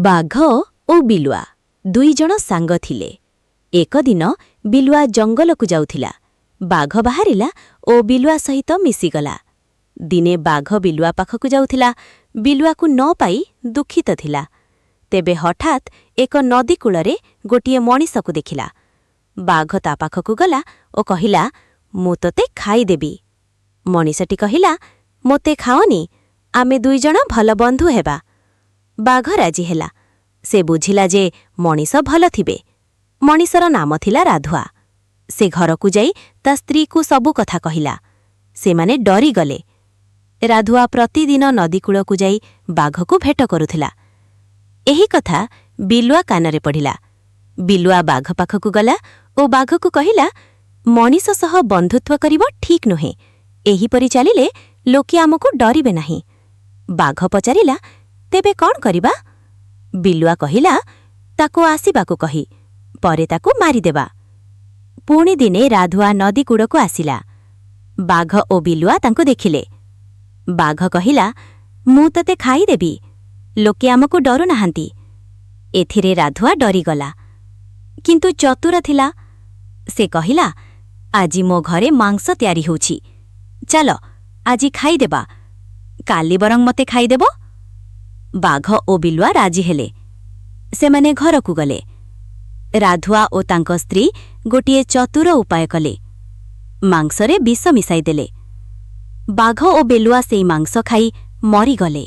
ବାଘ ଓ ବିଲୁଆ ଦୁଇଜଣ ସାଙ୍ଗ ଥିଲେ। ଏକଦିନ ବିଲୁଆ ଜଙ୍ଗଲକୁ ଯାଉଥିଲା। ବାଘ ବାହାରିଲା ଓ ବିଲୁଆ ସହିତ ମିଶିଗଲା। ଦିନେ ବାଘ ବିଲୁଆ ପାଖକୁ ଯାଉଥିଲା। ବିଲୁଆକୁ ନ ପାଇ ଦୁଃଖିତ ଥିଲା। ତେବେ ହଠାତ୍ ଏକ ନଦୀ କୂଳରେ ଗୋଟିଏ ମଣିଷକୁ ଦେଖିଲା। ବାଘ ତା ପାଖକୁ ଗଲା ଓ କହିଲା, ମୁଁ ତୋତେ ଖାଇଦେବି। ମଣିଷଟି କହିଲା, ମୋତେ ଖାଅନି, ଆମେ ଦୁଇଜଣ ଭଲ ବନ୍ଧୁ ହେବା। ବାଘ ରାଜି ହେଲା। ସେ ବୁଝିଲା ଯେ ମଣିଷ ଭଲ ଥିବେ। ମଣିଷର ନାମ ଥିଲା ରାଧୁଆ। ସେ ଘରକୁ ଯାଇ ତା ସ୍ତ୍ରୀକୁ ସବୁ କଥା କହିଲା। ସେମାନେ ଡରିଗଲେ। ରାଧୁଆ ପ୍ରତିଦିନ ନଦୀକୂଳକୁ ଯାଇ ବାଘକୁ ଭେଟ କରୁଥିଲା। ଏହି କଥା ବିଲୁଆ କାନରେ ପଡ଼ିଲା। ବିଲୁଆ ବାଘ ପାଖକୁ ଗଲା ଓ ବାଘକୁ କହିଲା, ମଣିଷ ସହ ବନ୍ଧୁତ୍ୱ କରିବ ଠିକ୍ ନୁହେଁ। ଏହିପରି ଚାଲିଲେ ଲୋକେ ଆମକୁ ଡରିବେ ନାହିଁ। ବାଘ ପଚାରିଲା, ତେବେ କ'ଣ କରିବା? ବିଲୁଆ କହିଲା, ତାକୁ ଆସିବାକୁ କହି ପରେ ତାକୁ ମାରିଦେବା। ପୁଣି ଦିନେ ରାଧୁଆ ନଦୀ କୂଳକୁ ଆସିଲା। ବାଘ ଓ ବିଲୁଆ ତାଙ୍କୁ ଦେଖିଲେ। ବାଘ କହିଲା, ମୁଁ ତତେ ଖାଇଦେବି, ଲୋକେ ଆମକୁ ଡରୁନାହାନ୍ତି। ଏଥିରେ ରାଧୁଆ ଡରିଗଲା, କିନ୍ତୁ ଚତୁର ଥିଲା। ସେ କହିଲା, ଆଜି ମୋ ଘରେ ମାଂସ ତିଆରି ହେଉଛି, ଚାଲ ଆଜି ଖାଇଦେବା, କାଲି ବରଂ ମତେ ଖାଇଦେବ। ବାଘ ଓ ବିଲୁଆ ରାଜି ହେଲେ। ସେମାନେ ଘରକୁ ଗଲେ। ରାଧୁଆ ଓ ତାଙ୍କ ସ୍ତ୍ରୀ ଗୋଟିଏ ଚତୁର ଉପାୟ କଲେ। ମାଂସରେ ବିଷ ମିଶାଇଦେଲେ। ବାଘ ଓ ବିଲୁଆ ସେଇ ମାଂସ ଖାଇ ମରିଗଲେ।